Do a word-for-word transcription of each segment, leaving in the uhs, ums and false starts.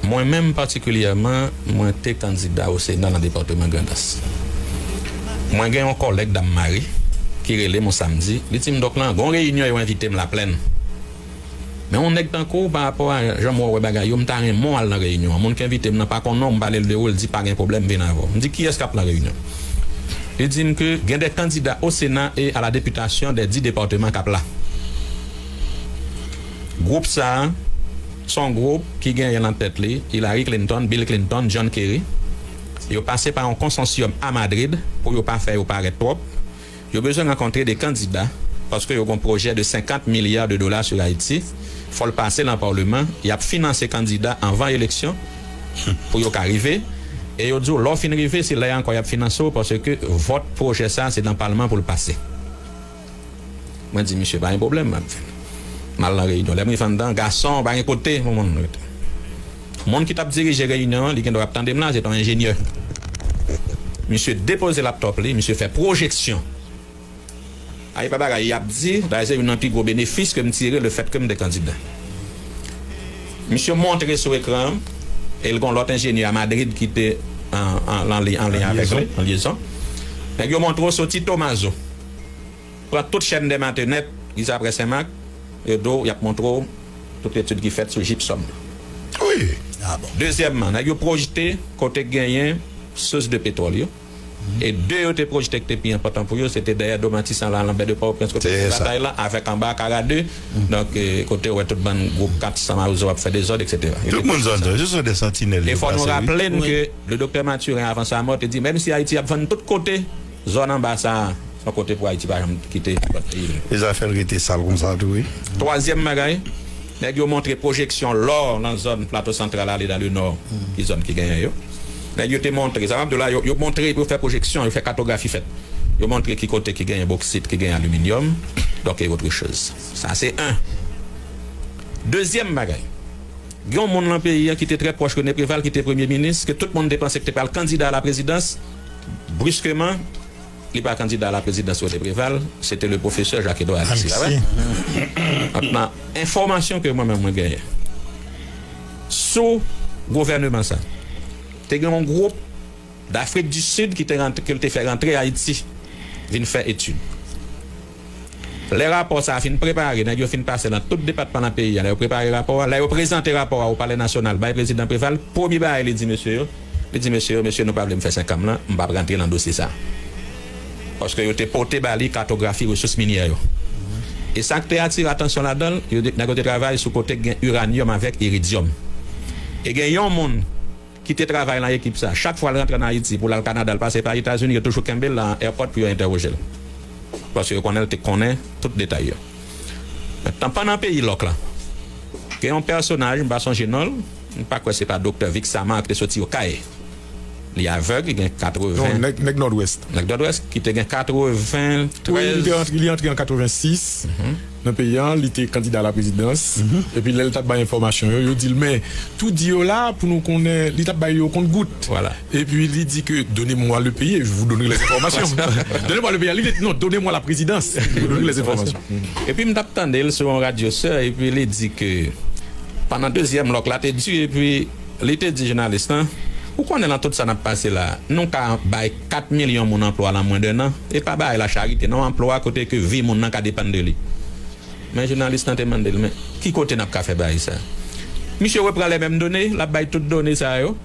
Mwen menm patikilyèman, mwen te kandida o Sena nan depatman Grandans. Mwen gen yon kòlèg, Dam Mari, ki rele m yon samdi. Li di m, "Dòk lan, gon reyinyon yo envite m Laplèn. Men yon nèg tankou w, pa rapò a jan m wè w wè bagay yo, m ta renmen w al nan reyinyon an. Moun ki envite m nan pa konnen w, m pale l de ou, l di pa gen pwoblèm, vin avè w." M di, "Kiyès k ap nan reyinyon?" Li di m ke gen de kandida o Sena e a la depitasyon de dis depatman k ap la. Gwoup sa a, se yon gwoup ki genyen nan tèt li Hillary Clinton, Bill Clinton, John Kerry. Yo pase pa yon konsansyòm a Madrid pou yo pa fè yo parèt twòp. Yo bezwen rankontre de kandida paske yo gen yon pwojè de senkant milya de dola sou Ayiti. Fò l pase nan palman. Y ap finanse kandida anvan eleksyon pou yo ka rive. E yo di w, lè w fin rive, se lè a ankò y ap finanse w paske vòt pwojè sa a, se nan palman pou l pase. Mwen di, "Misye, pa gen pwoblèm, m ap vin." M al nan reyinyon. Lè m rive anndan, gason, pa gen kote pou moun rete. Moun ki t ap dirije reyinyon an, li gen dwa ap tande m la, se te yon enjenyè. Misye depoze laptòp li, misye fè pwojeksyon. A, e pa bagay y ap di, dayè se youn nan pi gwo benefis ke m tire lefètke m te kandida. Misye montre sou ekran an, e l gen yon lòt enjenyè a Madrid ki te an, an, an li- an liy avèk li, an lyezon. Nèg yo montre w soti Tomazo. Pran tout chèn dè Matè nèt, jis aprè Senmak, yo di w, y ap montre w tout etid ki fèt sou jipsòm. Wi. Dezyèmman, nèg yo pwojte kote k genyen sous de petwòl yo. E de yo te pwojte ki te pi enpòtan pou yo, se te dèyè Do Matisan la, Lanbè de Pòtoprens, kote batay la, avèk anba Kara de. Donk, eh, kote w wè tout bann gwoup kat san mawozo ap fè dezòd, etsetera. Tout moun zòn sa, se de santinèl. E fò nou raple n ke le doktè Mathurin, avan sa mò, te di, menm si Ayiti ap vann tout kote, zòn anba sa a, se yon kote pou Ayiti pa janm kite peyi li. E zafè l rete sal konsa tou, wi. Twazyèm bagay, nèg yo montre pwojeksyon lò nan zòn Plato Santral ale dan le nò, ki zòn ki genyen yo. Nèg yo te montre, sa m ap di w la, yo, yo montre, yo fè pwojeksyon, yo fè katografi fèt. Yo montre ki kote ki genyen boksit, ki genyen aliminyòm, donk e otre choz. Sa se en. Dezyèm bagay, gen yon moun nan peyi a ki te trè pwòch René Préval, ki te premye minis, ke tout moun te panse ki te pral kandida a la prezidans, briskeman, li pa kandida a la prezidans René Préval, se te le pwofesè Jacques Edouard Alexis, pa vre? Donk, nan enfòmasyon ke mwen menm mwen genyen sou gouvèneman sa, te gen yon gwoup Dafrik di Sid ki te rantre, ke l te fè rantre Ayiti, vin fè etid. Lè rapò sa a fin prepare, nèg yo fin pase nan tout depatman nan peyi a, lè yo prepare rapò a, lè yo prezante rapò a o Palè Nasyonal bay prezidan Préval, premye bagay li di mesye yo, li di mesye yo, "Mesye, nou pa vle m fè senk an m lan, m p ap rantre nan dosye sa a." Paske yo te pote ba li katografi resous minyè yo. E sa k te atire atansyon ladan l, yo te, nèg yo te travay sou kote k gen iranyòm avèk iridyòm. E gen yon moun ki te travay nan ekip sa, chak fwa l rantre ann Ayiti pou l al Kanada, l pase pa Etazini, yo toujou kenbe l nan airport pou yo entèwoje l. Paske yo konnen l te konnen tout detay yo. Mentnan, pandan peyi lòk la, gen yon pèsonaj, m pa sonje non l, m pa kwè se pa doktè Vixamar ki te soti Okay. Li avèg, li gen katreven. Non, nèg, nèg Nòdwès. Nèg Nòdwès, ki te gen katreventrèz. Wi, li te antre, li antre an katrevensis nan peyi a, li te kandida a la prezidans. Epi lè l t ap bay enfòmasyon yo, yo di l, "Men, tou di yo la, pou nou konnen," li t ap bay yo kont gout. Vwala. Epi li di ke, "Donnez-moi le pays et je vous donnerai les informations." "Donnez-moi le pays." Li te di, "Non, donnez-moi la présidence, je vous donnerai les informations." Epi m t ap tande l sou yon radyo sè, epi li di ke pandan dezyèm lòk la te di, epi li te di jounalis lan, "Ou konnen nan tout sa n ap pase la, nou ka bay kat milyon moun anplwa nan mwen de nan, e pa bagay la charite non, anplwa kote ke vi moun nan ka depann de li." Men jounalis lan te mande l, "Men ki kote n ap ka fè bagay sa?" Misye repran les mêmes données, l ap bay tout done sa yo,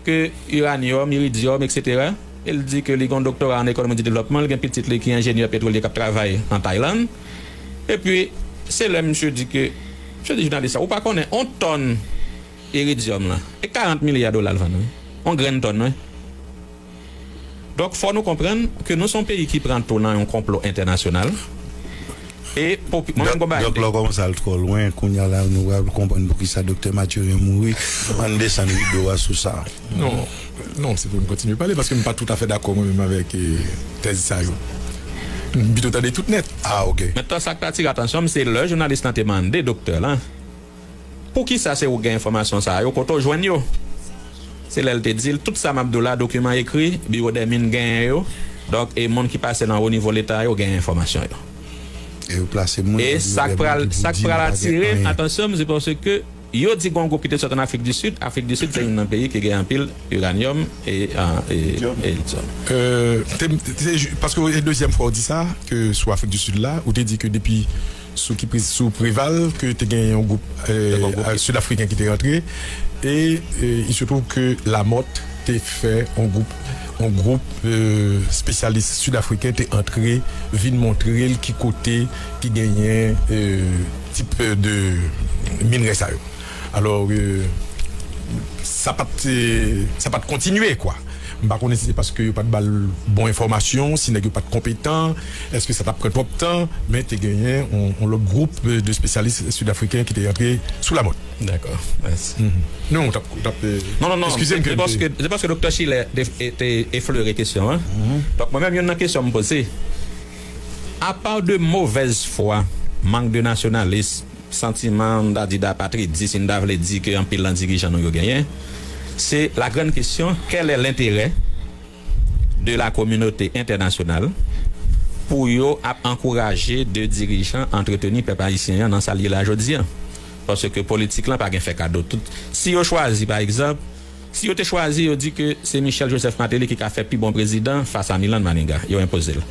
ke iranyòm, iridyòm, etsetera. E l di ke li gen yon doktora an ekonomi de devlòpman, li gen pitit li ki enjenyè petwolye k ap travay an Taylann. Epi, se lè misye di ke, misye di jounalis la, "Ou pa konnen, yon tòn iridyòm la, e karant milya dola l vann, wi. Yon grenn tòn, wi." Donk, fò nou konprann ke nou se yon peyi ki pran tou nan yon konplo entènasyonal. E popi-, mwen menm, konba Donk, lè w kòmanse al twò lwen, kounye a la, nou pral konprann poukisa Doktè Mathurin mouri. Ann desann rido a sou sa. Non, non, se pou n kontinye pale, paske m pa toutafè dakò mwen menm avèk, eh, tèz sa yo. M pito tande tout nèt. Ah, ok. Mentnan, sa k t atire atansyon m, se lè jounalis lan te mande doktè lan, "Poukisa se ou gen enfòmasyon sa yo? Kote w jwenn yo?" Se lè l te di l, "Tout sa m ap di w la, dokiman ekri, Biwo dè Min genyen yo. Donk, e moun ki pase nan wo nivo Leta yo genyen enfòmasyon yo." yo plase moun. E sa k pral, sa k pral atire atansyon m, se paske yo di gen yon gwoup ki te sot an Afrik di Sid. Afrik di Sid se youn nan peyi ki gen anpil iranyòm e, e, e lityòm. Euh, te, te, te, paske e dezyèm fwa w di sa, ke sou Afrik di Sid la, ou te di ke depi sou ki pri- sou Preval ke te gen yon gwoup euh, Sid Afriken ki te rantre e euh, il se trouve que Lamothe te fè yon gwoup yon gwoup euh, spesyalis Sid Afriken te antre vin montre l ki kote ki genyen euh, tip de minrè sa yo. Alò euh, sa pa t sa pa t kontinye kwa. M pa konnen si se paske yo pa t ba l bon enfòmasyon, si nèg yo pa t konpetan, èske sa t ap pran twòp tan, men te genyen yon, yon lòt gwoup de spesyalis sid afriken ki te rantre sou Lamothe. Dakò, mèsi. Non, w t ap, w t ap, euh, Non, non, non, eskize m se ke m te paske, se paske Doktè Schiller te, te, te eflere kesyon an. Donk, mwen menm, youn nan kesyon m poze, apa de movèz fwa, mank de nasyonalism, santiman, m ta di, dapatridis, si n ta vle di ke anpil nan dirijan nou yo genyen, se la grande question, quel est l'intérêt de la communauté internationale pou yo ap ankouraje de dirijan antreteni pèp ayisyen an nan sa l ye la jodi a? Paske politik lan pa gen fè kado. Tout, si yo chwazi, pa egzanp, si yo te chwazi, yo di ke se Michel Joseph Martelly ki ka fè pi bon prezidan fas a Milan Maniga, yo enpoze l.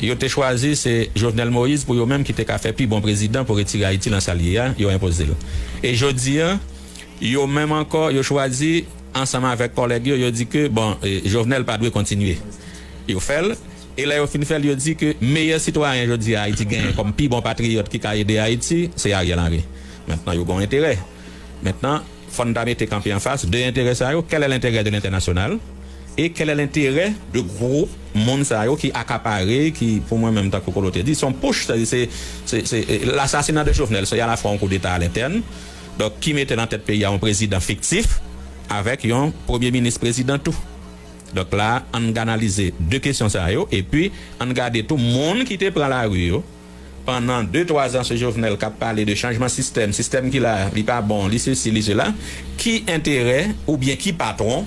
Yo te chwazi se Jovenel Moïse pou yo menm ki te ka fè pi bon prezidan pou retire Ayiti lan sa l ye a, yo enpoze l. E jodi a, yo menm ankò, yo chwazi ansanm avèk kòlèg yo, yo di ke, bon, eh, Jovenel pa dwe kontinye. Yo fè l, e lè yo fin fè l, yo di ke meyè sitwayen jodi a Ayiti genyen kòm pi bon patriyòt ki ka ede Ayiti, se Ariel Henry. Mentnan, yo gen yon enterè. Mentnan, fò n ta mete kanpe anfas de enterè sa yo. Quel est l'intérêt de l'international? E quel est l'intérêt de gwoup moun sa yo ki akapare, ki, pou mwen menm, tankou Kolo te di, se yon putsch, se, se, se, se lasasina de Jovenel, se alafwa yon koudeta alentèn, donk, ki mete nan tèt peyi a yon prezidan fiktif, avèk yon premye minis prezidan tou. Donk la, ann analize de kesyon sa yo, epi ann gade tou moun ki te pran lari yo, pandan de, twa zan sou Jovenel k ap pale de chanjman sistèm, sistèm ki la, li pa bon, li sesi, li sela, ki enterè oubyen ki patwon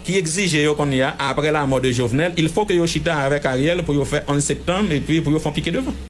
ki egzije yo kounye a, apre lanmò de Jovenel, il faut que yo chita avèk Ariel pou yo fè onz septanm epi pou yo fè yon pike devan.